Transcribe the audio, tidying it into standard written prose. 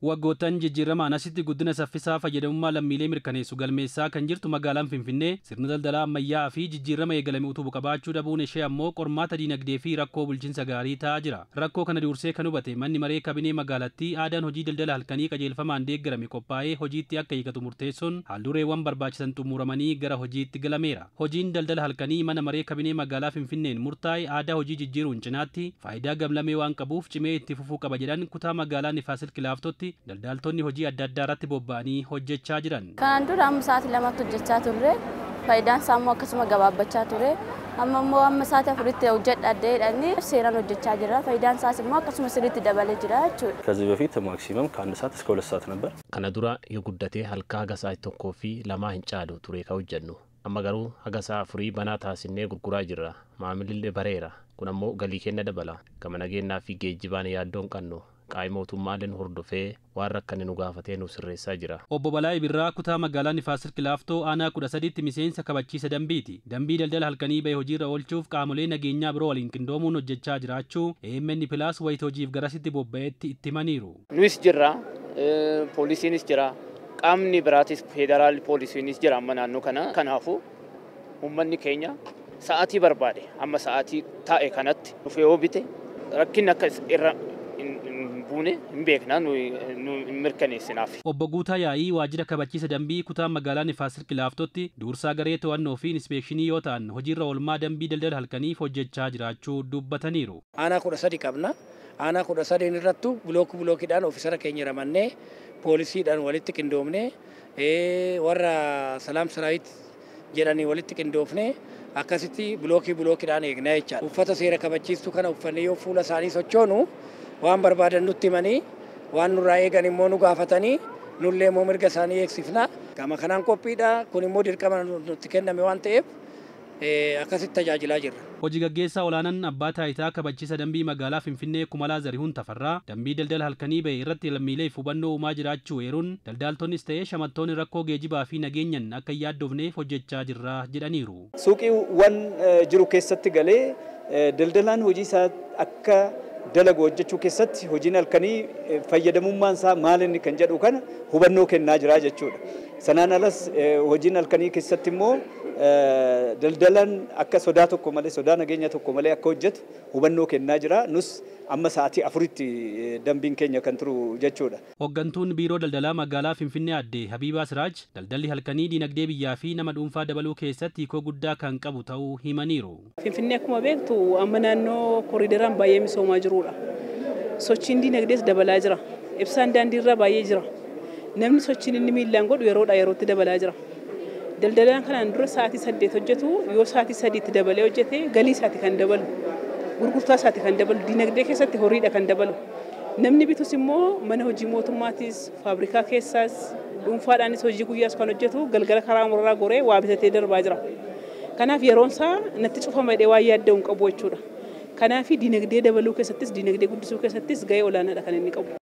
Waggoottan jijjiiramaan asitti guddina saffisaa fayyadamummaa lammiilee mirkaneessu galmeessaa kan jirtu magaalaan Finfinnee sirna daldalaa ammayyaa fi jijjiirama eegalame utubu qabaachuu dhabuun ishee ammoo qormaata diinagdee fi rakkoo bulchiinsa gaarii ta'aa jira. Rakkoo kana dursee kan hubate manni maree kabinee magaalattii aadaan hojii daldala halkanii qajeelfamaan deeggarame qophaa'ee hojiitti akka hiikatu murteessuun haaldureewwan barbaachisan xumuramanii gara hojiitti galameera. Hojiin daldala halkanii mana maree kabinee magaalaa Finfinneen murtaa'e aadaa hojii jijjiiruun cinaatti faayidaa gamlamee waan qabuuf cimee itti fufuu qaba jedhan kutaa magaalaa Nifaasil Kilaaftootti daldaltoonni hojii adda addaa irratti bobba'anii hojjechaa jiran. Kanaan dura amma sa'aatii 2tti hojjechaa turre, faayidaan isaa immoo akkasuma gabaabbachaa ture. Amma immoo amma sa'aatii 4tti hojjedha jedhanii seeraan hojjechaa jira. Faayidaan isaas immoo akkasuma sirriitti dabalee jira jechuudha. ከዚህ በፊት ማክሲመም ከአንድ ሰዓት እስከ 2 ሰዓት ነበር። Kana dura yoo guddatee halkaa haga sa'aatii 1 fi 2 hin caalu ture ka hojjennu. Amma garuu haga sa'a 4 banaa taasisnee gurguraa jirra. Maamilli bareera. Kun ammoo galii keenya dabala. Gama nageenyaa fi geejjibaan yaaddoo hin qabnu. Qaama mootummaaleen hordofee waan rakkanne nu gaafatee nu sirreessaa jira. Obbo Balaa Birraa kutaa magaalaa Nifaasil Kilaaftoo aanaa 13tti miseensa kabachiisa dambiiti. Dambii daldala halkanii bahe hojiirra oolchuuf qaamolee nageenyaa biroo waliin qindoomuun hojjechaa jiraachuu AMN Plus wayita hojiif garasitti bobba'etti itti himaniiru. Nus jirra, poolisiinis jira, qaamni biraatis federaal poolisiinis jira amma naannoo kana. Kanaafuu uummanni keenya sa'aatii barbaade amma sa'aatii taa'e kanatti dhufee yoo bite rakkinni akka irra buune hin beekna nu hin mirkaneessinaaf. Obbo Guutaa Yaa'ii waajjira kabachiisa dambii kutaa magaalaa Nifaasil Kilaaftootti dursaa garee to'annoo fi inspeekshinii yoo ta'an hojiirra oolmaa dambii daldala halkaniif hojjechaa jiraachuu dubbataniiru. Aanaa 13 qabna. Aanaa 13 irrattu bulookiidhaan ofiisara keenya ramannee poolisiidhaan walitti qindoomnee warra Salaam Saraayit jedhanii walitti qindoofnee akkasitti bulookiidhaan eegnaa jechaadha. Uffata seera kabachiistuu kana uffannee yoo fuula isaanii sochoonu waan barbaadan nutti himanii waan nurraa eegan immoo nu gaafatanii nullee immoo mirga isaanii eegsifna. Gama kanaan qophiidha. Kun immoo dirqama nutti kenname waan ta'eef akkasitti tajaajilaa jirra. Hojii gaggeessaa olaanaan abbaa taayitaa kabachiisa dambii magaalaa Finfinnee Kumalaa Zarihuun Tafarraa dambii daldala halkanii bahe irratti lammiileef hubannoo uumaa jiraachuu eeruun daldaltoonnis ta'ee shamattoonni rakkoo geejjibaa fi nageenyaan akka hin yaaddofneef hojjechaa jirra jedhaniiru. Suuqiiwwan jiru keessatti galee daldalaan hojii isaa akka dalagu hojjechuu keessatti hojiin halkanii fayyadamummaan isaa maal inni kan jedhu kana hubannoo kennaa jira jechuudha. Sanaan alas hojiin halkanii keessatti immoo daldalaan akka sodaa tokko malee sodaa nageenya tokko malee akka hojjetu hubannoo kennaa jira. Nus amma sa'aatii 4tti dambiin keenya kan turu jechuudha. Hooggantuun biiroo daldalaa magaalaa Finfinnee aadde Habiibaa Siraaj daldalli halkanii diinagdee biyyaa fi nama dhuunfaa dabaluu keessatti hiikoo guddaa kan qabu ta'uu himaniiru. Finfinnee akkuma beektu amma naannoo koriidaraan baay'ee misoomaa jirudha. Sochiin diinagdees dabalaa jira. Ibsaan daandiirra baay'ee jira. Namni sochiin inni miillaan godhu yeroodhaa yerootti dabalaa jira. Daldalaan kanaan dura sa'aatii 8 hojjetu yoo sa'aatii 3tti dabalee hojjete galii isaati kan dabalu, gurgurtaa isaati kan dabalu, diinagdee keessatti horiidha kan dabalu. Namni bitus immoo mana hojii mootummaatis, faabrikaa keessaas, dhuunfaadhaanis hojii guyyaas kan hojjetu galgala karaa muraraa goree waa bitatee darbaa jira. Kanaaf yeroon isaa natti cufama jedhee waan yaadda'u hin qabu jechuudha. Kanaaf diinagdee dabaluu keessattis, diinagdee guddisuu keessattis gahee olaanaadha kan inni qabu.